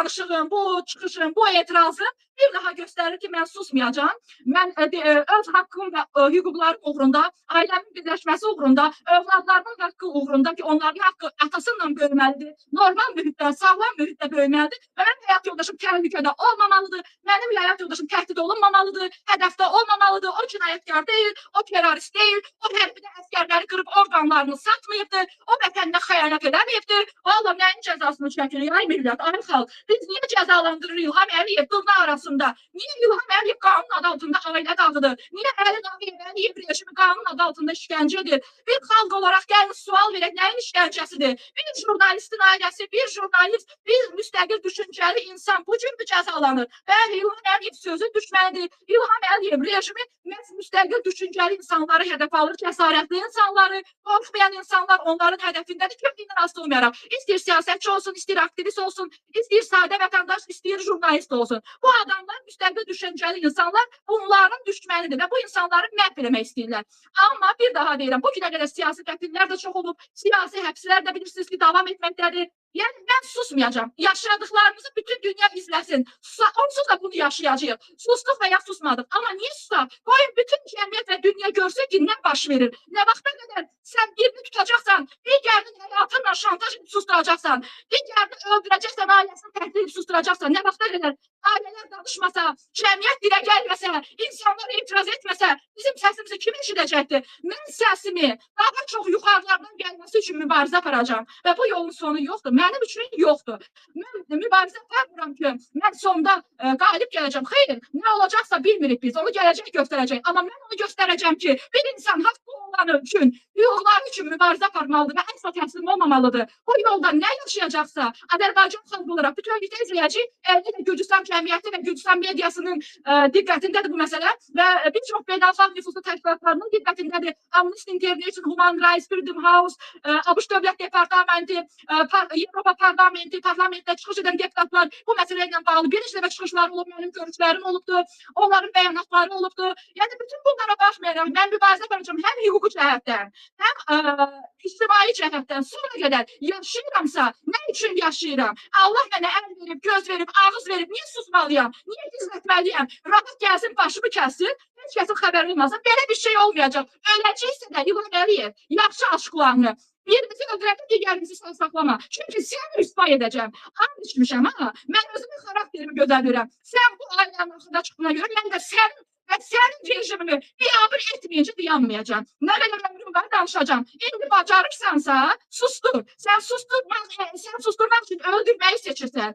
danışığım, bu çıxışım, bu etirazım bir daha göstərir ki, mən susmayacağam. Mən öz haqqım və hüquqlarım uğrunda, ailəmin birləşməsi uğrunda, övladlarımın haqqı uğrunda ki, onların haqqı atasıyla böyüməlidir, normal mühitdə, sağlam mühitdə böyüməlidir və mənim həyat yoldaşım təhlükədə olmamalıdır, mənim həyat yoldaşım təhdid olunmamalıdır, hədəfdə olmamalıdır, o cinayətkar deyil, o terrorist deyil, o hərbidə əsgərləri qırıb orqanlarını satmayıbdır, o vətəninə xəyanət eləməyibdir. Vallah nəyin cəzasını çəkirik, ay millət, ay xalq? Biz niyə cəzalandırırıq İlham Əliyev dırnaq arasında? Niyə İlham Əliyev qanun adı altında ailə dağıdır? Niyə Əli Nağıyev Əliyev rejimi qanun adı altında işgəncədir? Bir xalq olaraq gəlin sual verək, nəyin işgəncəsidir? Bir jurnalistin ailəsi, bir jurnalist, bir müstəqil düşüncəli insan bu cür cəzalanır? Bəli, İlham Əliyev sözün düşmənidir. İlham Əliyev rejimi məhz müstəqil düşüncəli insanları hədəf alır, cəsarətli insanları, qorxmayan insanlar onların hədəfindədir. Kimliyindən asılı olmayaraq, istəyir siyasətçi olsun, istəyir aktivist olsun, istəyir sadə vətəndaş, istəyir jurnalist olsun. Bu adamlar müstəqil düşüncəli insanlar, bunların düşmənidir və bu insanları məhv eləmək istəyirlər. Amma bir daha deyirəm, bu günə qədər siyasi qətillər də çox olub, siyasi həbslər də bilirsiniz ki, davam etməkdədir. Yəni mən susmayacağam. Yaşadıklarımızı bütün dünya izləsin. Onsuz da bunu yaşayacağıq. Sustuq və ya susmadıq. Amma niyə susaq? Qoyun bütün cəmiyyət və dünya görsün ki, nə baş verir. Nə vaxta qədər sən birini tutacaqsan, digərinin həyatınla şantaj edib susturacaqsan, digərini öldürəcəksən, ailəsini təhdid edib susturacaqsan. Nə vaxta qədər ailələr danışmasa, cəmiyyət dilə gəlməsə, insanlar etiraz etməsə, bizim səsimizi kim eşidəcəkdir? Mən səsimi daha çox yuxarılardan gəlməsi üçün mübarizə aparacağam və bu yolun sonu yoxdur. Mənim üçün yoxdur. Mən mübarizə aparmıram ki, mən sonda qalib gələcəm. Xeyr, nə olacaqsa bilmirik biz. Onu gələcək göstərəcək. Amma mən onu göstərəcəm ki, bir insan haqqı olanı üçün, hüquqları üçün mübarizə aparmalıdır və əsla təslim olmamalıdır. Bu yolda nə yaşayacaqsa, Azərbaycan xalqı olaraq bütövlükdə izləyəcək. Əlbəttə Gürcüstan cəmiyyəti və Gürcüstan mediasının diqqətindədir bu məsələ və bir çox beynəlxalq nüfuzlu təşkilatlarının diqqətindədir. Amnesty International, Human Rights, Freedom House, ABŞ Dövlət Departamenti, Avropa Parlamenti, parlamentdə çıxış edən deputatlar bu məsələ ilə bağlı bir neçə dəfə çıxışları olub, mənim görüşlərim olubdur, onların bəyanatları olubdur. Yəni bütün bunlara baxmayaraq mən mübarizə aparacağam həm hüquqi cəhətdən, həm ictimai cəhətdən sonuna qədər yaşayıramsa, nə üçün yaşayıram? Allah mənə əl verib, göz verib, ağız verib, niyə susmalıyam? Niyə gizlətməliyəm? Rahat gəlsin, başımı kəssin, heç kəsin xəbəri olmasın. Belə bir şey olmayacaq. Öləcəksə də İlham Əliyev, yaxşı aç qulağını. Birimizi öldürəndə digərimizi sağ saxlama. Çünki səni rüsvay edəcəm. And içmişəm ha. Mən özümün xarakterimi gözəldirəm. Sən bu ailənin axırına çıxdığına görə mən də sənin və sənin rejimini biabır etməyincə dayanmayacağam. Nə qədər ömrüm var danışacağam. İndi bacarırsansa sustur. Sən susturmaq üçün öldürməyi seçirsən.